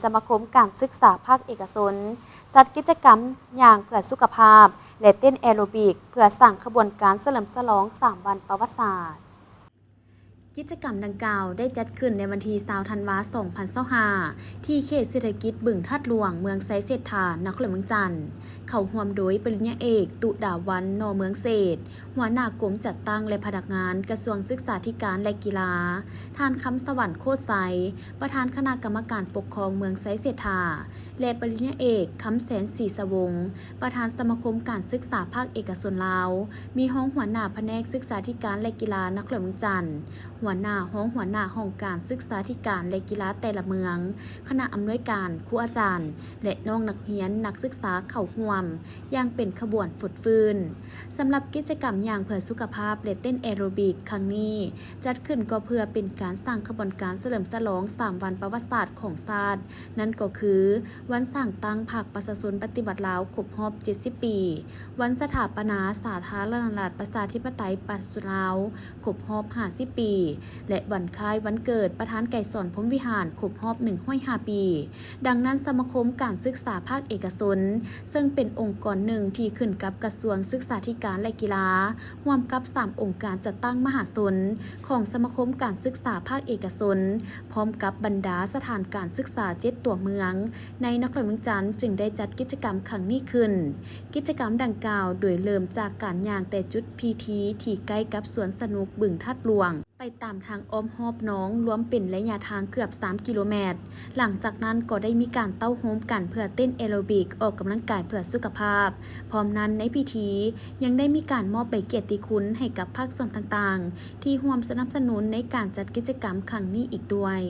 ສະມາຄົມການສຶກສາພາກເອກະຊົນ ຈັດກິດຈະກຳຍ່າງເພື່ອສຸຂະພາບ ແລະ ເຕັ້ນແອໂຣບິກ ເພື່ອສ້າງຂະບວນການສະເຫຼີມສະຫຼອງສາມວັນປະຫວັດສາດ. ກິດຈະກຳດັ່ງກ່າວໄດ້ຈັດຂຶ້ນໃນວັນທີຊາວ ທັນວາ ສອງພັນຊາວຫ້າ ທີ່ເຂດເສດຖະກິດບຶງທາດຫຼວງ ເມືອງໄຊເສດຖາ ນະຄອນຫຼວງວຽງຈັນ, ເຂົ້າຮ່ວມໂດຍປະລິນຍາເອກ ຕຸດາວັນ ໜໍ່ເມືອງເສດ ຫົວໜ້າກົມຈັດຕັ້ງ ແລະ ພະນັກງານກະຊວງສຶກສາທິການ ແລະ ກິລາ, ທ່ານ ຄຳສະຫວັນ ໂຄດໄຊ ປະທານຄະນະກຳມະການປົກຄອງເມືອງໄຊເສດຖາ ແລະ ປະລິນຍາເອກ ຄຳແສນ ສີສະວົງ ປະທານສະມາຄົມການສຶກສາພາກເອກະຊົນລາວ, ມີຮອງຫົວໜ້າພະແນກສຶກສາທິການ ແລະ ກິລານະຄອນຫຼວງວຽງຈັນ, ຫົວໜ້າ, ຮອງຫົວໜ້າຫ້ອງການສຶກສາທິການ ແລະ ກິລາແຕ່ລະເມືອງ, ຄະນະອຳນວຍການ, ຄູອາຈານ ແລະ ນ້ອງນັກຮຽນນັກສຶກສາເຂົ້າຮ່ວມຢ່າງເປັນຂະບວນຟົດຟື້ນ. ສຳລັບກິດຈະກຳຍ່າງເພື່ອສຸຂະພາບ ແລະ ເຕັ້ນແອໂຣບິກຄັ້ງນີ້ ຈັດຂຶ້ນກໍເພື່ອເປັນການສ້າງຂະບວນການສະເຫຼີມສະຫຼອງສາມວັນປະຫວັດສາດຂອງຊາດ, ນັ້ນກໍຄື ວັນສ້າງຕັ້ງພັກປະຊາຊົນປະຕິວັດລາວຄົບຮອບເຈັດສິບປີ, ວັນສະຖາປະນາສາທາລະນະລັດປະຊາທິປະໄຕປະຊາຊົນລາວຄົບຮອບຫ້າສິບປີ ແລະ ວັນຄ້າຍວັນເກີດປະທານໄກສອນ ພົມວິຫານ ຄົບຮອບໜຶ່ງຮ້ອຍຫ້າປີ. ດັ່ງນັ້ນ, ສະມາຄົມການສຶກສາພາກເອກະຊົນ ເຊິ່ງເປັນອົງກອນໜຶ່ງທີ່ຂຶ້ນກັບກະຊວງສຶກສາທິການ ແລະ ກິລາ, ຮ່ວມກັບສາມອົງການຈັດຕັ້ງມະຫາຊົນຂອງສະມາຄົມການສຶກສາພາກເອກະຊົນ, ພ້ອມກັບບັນດາສະຖານການສຶກສາເຈັດຕົວເມືອງໃນນະຄອນຫຼວງວຽງຈັນ ຈຶ່ງໄດ້ຈັດກິດຈະກຳຄັ້ງນີ້ຂຶ້ນ. ກິດຈະກຳດັ່ງກ່າວໂດຍເລີ່ມຈາກການຍ່າງແຕ່ຈຸດພີທີທີ່ໃກ້ກັບສວນສະໜຸກບຶງທາດຫຼວງ ໄປຕາມທາງອ້ອມຮອບໜອງ ລວມເປັນໄລຍະທາງເກືອບສາມກິໂລແມັດ. ຫຼັງຈາກນັ້ນກໍໄດ້ມີການເຕົ້າໂຮມກັນເພື່ອເຕັ້ນແອໂຣບິກ ອອກກຳລັງກາຍເພື່ອສຸຂະພາບ. ພ້ອມນັ້ນໃນພິທີຍັງໄດ້ມີການມອບໃບກຽດຕິຄຸນໃຫ້ກັບພາກສ່ວນຕ່າງໆ ທີ່ຮ່ວມສະໜັບສະໜູນໃນການຈັດກິດຈະກຳຄັ້ງນີ້ອີກດ້ວຍ.